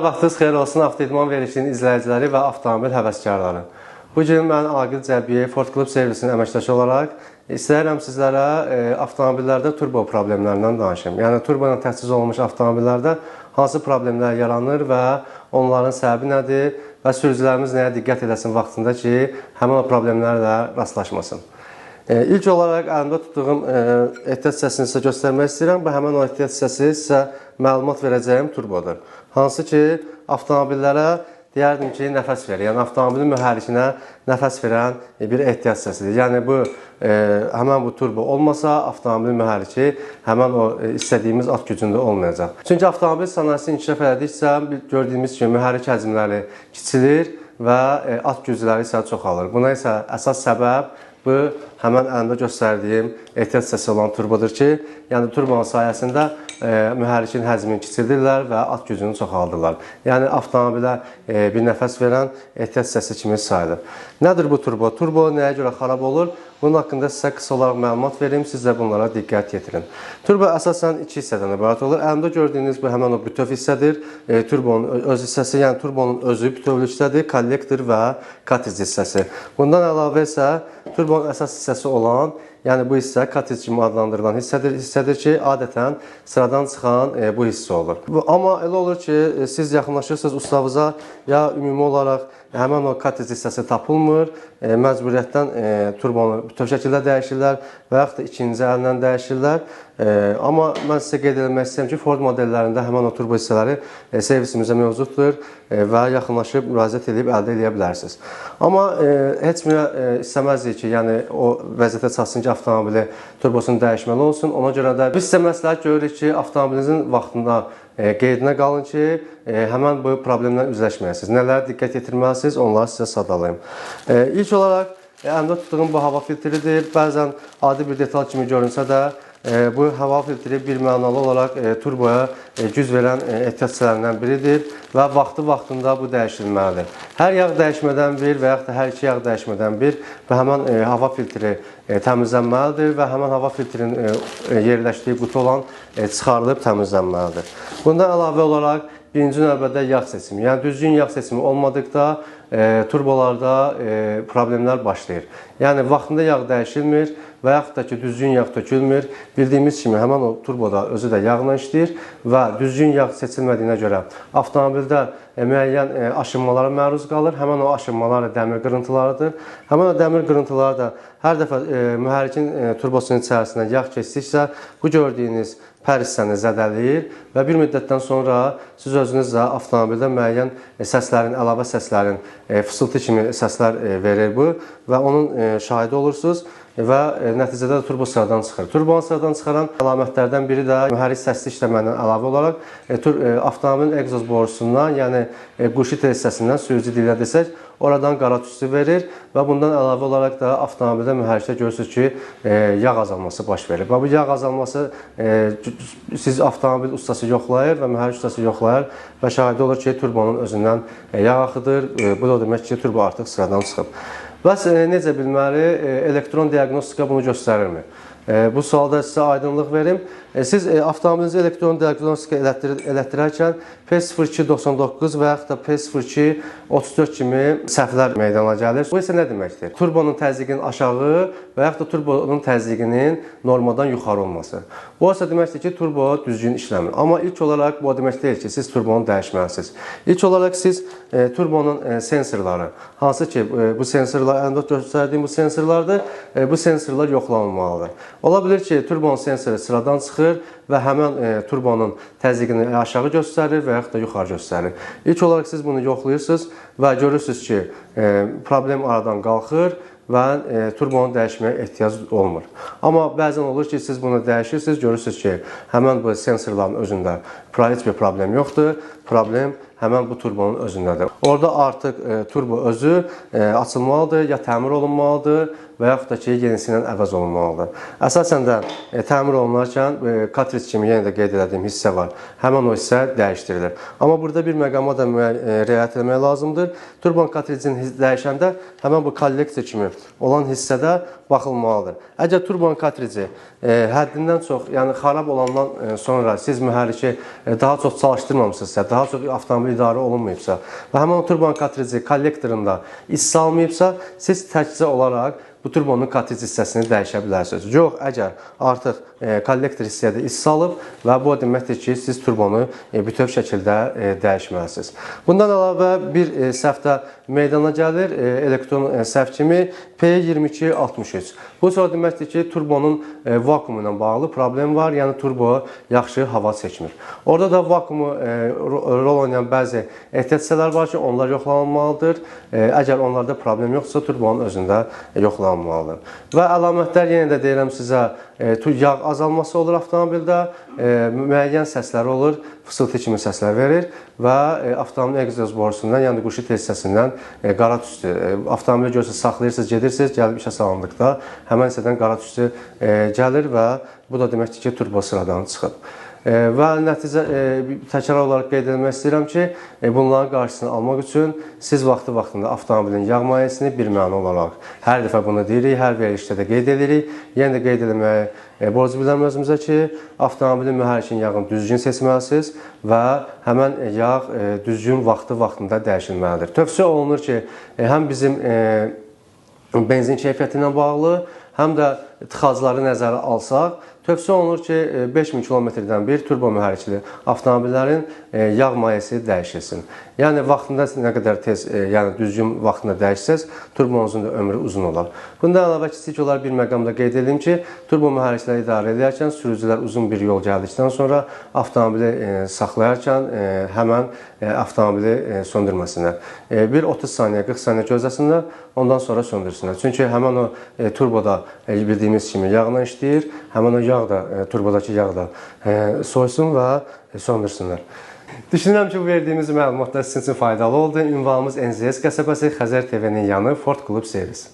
Vaxtınız xeyir olsun Avtoidman verilişinin izləyiciləri və avtomobil həvəskarları. Bu gün mən Aqil Cəbiyev, Ford Club servisinin əməkdaşı olaraq istəyirəm sizlərə avtomobillərdə turbo problemlərindən danışım. Yəni turbo ilə təchiz olunmuş avtomobillərdə hansı problemlər yaranır və onların səbəbi nədir və sürücülərimiz nəyə diqqət eləsin vaxtında ki, həmin o problemlərlə rastlaşmasın. İlk olaraq əlimdə tutduğum ehtiyat hissəsini sizə göstərmək istəyirəm. Bu həmin o ehtiyat hissəsi sizə məlumat verəcəyim turbodur. Hansı ki, avtomobillərə deyərdim ki, nəfəs verir. Yəni avtomobilin mühərrikinə nəfəs verən bir ehtiyat hissəsidir. Yəni bu həmin bu turbo olmasa avtomobilin mühərriki həmin o istədiyimiz at gücündə olmayacaq. Çünki avtomobil sənayesi inkişaf elədikcə gördüyümüz kimi mühərrik həcmləri kiçilir və at gücləri isə çoxalır. Buna isə əsas səbəb bu həmin əlimdə göstərdiyim ehtiyat hissəsi olan turbodur ki, yəni turbonun sayəsində mühərrikin həcmini kiçildirlər və at gücünü çoxaldırlar. Yəni avtomobilə bir nəfəs verən ehtiyat hissəsi kimi sayılır. Nədir bu turbo? Turbo nəyə görə xarab olur? Bunun haqqında sizə qısa olaraq məlumat verim, siz də bunlara diqqət yetirin. Turbo əsasən iki hissədən ibarət olur. Əlimdə gördüyünüz bu həmin o bütöv hissədir. Turbonun öz hissəsi, yəni turbonun özü bütövlükdədir, kollektor və kartric hissəsi. Bundan əlavə isə turbonun əsas hissəsi olan, yəni bu hissə kartric kimi adlandırılan hissədir ki, adətən sıradan çıxan bu hissə olur. Amma elə olur ki, siz yaxınlaşırsınız ustavıza, ya ümumi olaraq həmin o kartric hissəsi tapılmır, məcburiyyətdən turbonu bütöv şəkildə dəyişirlər və yaxud da ikinci əllə dəyişirlər. Amma mən sizə qeyd etmək istəyirəm ki, Ford modellərində həmin o turbo hissələri servisimizə mövcuddur və yaxınlaşıb müraciət edib əldə edə bilərsiniz. Amma heç bir istəməzdik ki, yəni o vəziyyətə çatsın ki, avtomobili turbosunu dəyişməli olsun. Ona görə də biz sizə məsləhət görürük ki, avtomobilinizin vaxtında qeydinə qalın ki, həmin bu problemlə üzləşməyəsiniz. Nələrə diqqət yetirməlisiniz, onları sizə sadalayım. İlk olaraq əlimdə tutduğum bu hava filtridir. Bəzən adi bir detal kimi görünsə də, bu hava filtri bir mənalı olaraq turboya güc verən ehtiyat hissələrindən biridir və vaxtı-vaxtında bu dəyişilməlidir. Hər yağ dəyişmədən bir və yaxud da hər iki yağ dəyişmədən bir və həmin hava filtri təmizlənməlidir və həmin hava filtrinin yerləşdiyi qutu olan çıxarılıb təmizlənməlidir. Bundan əlavə olaraq birinci növbədə yağ seçimi, yəni düzgün yağ seçimi olmadıqda turbolarda problemlər başlayır. Yəni vaxtında yağ dəyişilmir və yaxud da ki, düzgün yağ tökülmür. Bildiyimiz kimi həmin o turboda özü də yağla işləyir və düzgün yağ seçilmədiyinə görə avtomobildə müəyyən aşınmalara məruz qalır. Həmin o aşınmalar da dəmir qırıntılarıdır. Həmin o dəmir qırıntıları da hər dəfə mühərrikin turbosunun içərisinə yağ keçdikcə bu gördüyünüz pər hissəni zədələyir və bir müddətdən sonra siz özünüz də avtomobildə müəyyən səslərin, əlavə səslərin, fısıltı kimi səslər verir bu və onun şahidi olursunuz və nəticədə də turbo sıradan çıxır. Turbonu sıradan çıxaran əlamətlərdən biri də mühərrik səsli işləmədən əlavə olaraq avtomobilin egzoz borusundan, yəni quşit hissəsindən sürücü dilə desək, oradan qara tüstü verir və bundan əlavə olaraq da avtomobildə mühərrikdə görürsünüz ki, yağ azalması baş verir. Və bu yağ azalması siz avtomobil ustası yoxlayır və mühərrik ustası yoxlayır və şahidi olur ki, turbonun özündən yağ axıdır. Bu da demək ki, turbo artıq sıradan çıxıb. Bəs necə bilməli, elektron diaqnostika bunu göstərirmi? Bu sualda sizə aydınlıq verim. Siz avtomobilinizi elektron diaqnostika elətdirərkən P0299 və yaxud da P0234 kimi səhvlər meydana gəlir. Bu isə nə deməkdir? Turbonun təzyiqinin aşağı və yaxud da turbonun təzyiqinin normadan yuxarı olması. Bu isə deməkdir ki, turbo düzgün işləmir. Amma ilk olaraq bu o demək deyil ki, siz turbonu dəyişməlisiniz. İlk olaraq siz turbonun sensorları, hansı ki bu sensorlar, əlimdə göstərdiyim bu sensorlardır, bu sensorlar yoxlanılmalıdır. Ola bilir ki, turbonun sensoru sıradan çıxır və həmin turbonun təzyiqini aşağı göstərir və yaxud da yuxarı göstərir. İlk olaraq siz bunu yoxlayırsınız və görürsünüz ki, problem aradan qalxır və turbonu dəyişməyə ehtiyac olmur. Amma bəzən olur ki, siz bunu dəyişirsiniz, görürsünüz ki, həmin bu sensorların özündə heç bir problem yoxdur. Problem həmin bu turbonun özündədir. Orada artıq turbo özü açılmalıdır, ya təmir olunmalıdır və yaxud da ki, yenisi ilə əvəz olunmalıdır. Əsasən də təmir olunarkən kartric kimi yenə də qeyd elədiyim hissə var. Həmən o hissə dəyişdirilir. Amma burada bir məqama da riayət etmək lazımdır. Turbon kartricini dəyişəndə həmən bu kollektor kimi olan hissədə baxılmalıdır. Əgər turbon kartrici həddindən çox, yəni xarab olandan sonra siz mühərriki daha çox çalışdırmamışsınızsa, daha çox avtomobil idarə olunmayıbsa və həmin o turbon kartrici kollektorunda hissə almayıbsa, siz təkcə olaraq bu turbonun kartric hissəsini dəyişə bilərsiniz. Yox, əgər artıq kollektor hissədə hissə alıb və bu o deməkdir ki, siz turbonu bütöv şəkildə dəyişməlisiniz. Bundan əlavə bir səhv də meydana gəlir, elektron səhv kimi P2263. Bu o deməkdir ki, turbonun vakuumu ilə bağlı problem var, yəni turbo yaxşı hava çəkmir. Orada da vakuumu rol oynayan bəzi ehtiyat hissələr var ki, onlar yoxlanılmalıdır. Əgər onlarda problem yoxdursa, turbonun özündə yoxlanılmalıdır. Və əlamətlər yenə də deyirəm sizə, yağ azalması olur avtomobildə, müəyyən səslər olur, fısıltı kimi səslər verir və avtomobilin egzoz borusundan, yəni quşu tel hissəsindən qara tüstü, avtomobili görürsünüz, saxlayırsınız, gedirsiniz, gəlib işə salındıqda həmən hissədən qara tüstü gəlir və bu da deməkdir ki, turbo sıradan çıxıb. Və nəticə təkrar olaraq qeyd etmək istəyirəm ki, bunların qarşısını almaq üçün siz vaxtı-vaxtında avtomobilin yağ mayesini bir məna olaraq hər dəfə bunu deyirik, hər verilişdə də qeyd edirik. Yenə də qeyd etməyi borc bilirəm özümüzə ki, avtomobilin mühərrikin yağını düzgün seçməlisiniz və həmən yağ düzgün vaxtı-vaxtında dəyişilməlidir. Tövsiyə olunur ki, həm bizim benzin keyfiyyəti ilə bağlı, həm də tıxacları nəzərə alsaq, tövsiyə olunur ki, 5000 kilometrdən bir turbo mühərrikli avtomobillərin yağ mayesi dəyişilsin. Yəni vaxtında nə qədər tez, yəni düzgün vaxtında dəyişsəz, turbonuzun da ömrü uzun olar. Bundan əlavə kiçik olaraq bir məqamda qeyd edim ki, turbo mühərrikləri idarə edərkən sürücülər uzun bir yol gəldikdən sonra avtomobili saxlayarkən həmən avtomobili söndürməsinlər. Bir 30 saniyə, 40 saniyə gözləsinlər, ondan sonra söndürsünlər. Çünki həmən o turboda bildiyimiz kimi yağla işləyir, həmən o yağ da, turbodakı yağ da soysun və söndürsünlər. Düşünürəm ki, bu verdiyimiz məlumatlar sizin üçün faydalı oldu. Ünvanımız NZS qəsəbəsi, Xəzər TV-nin yanı, Ford Klub servis.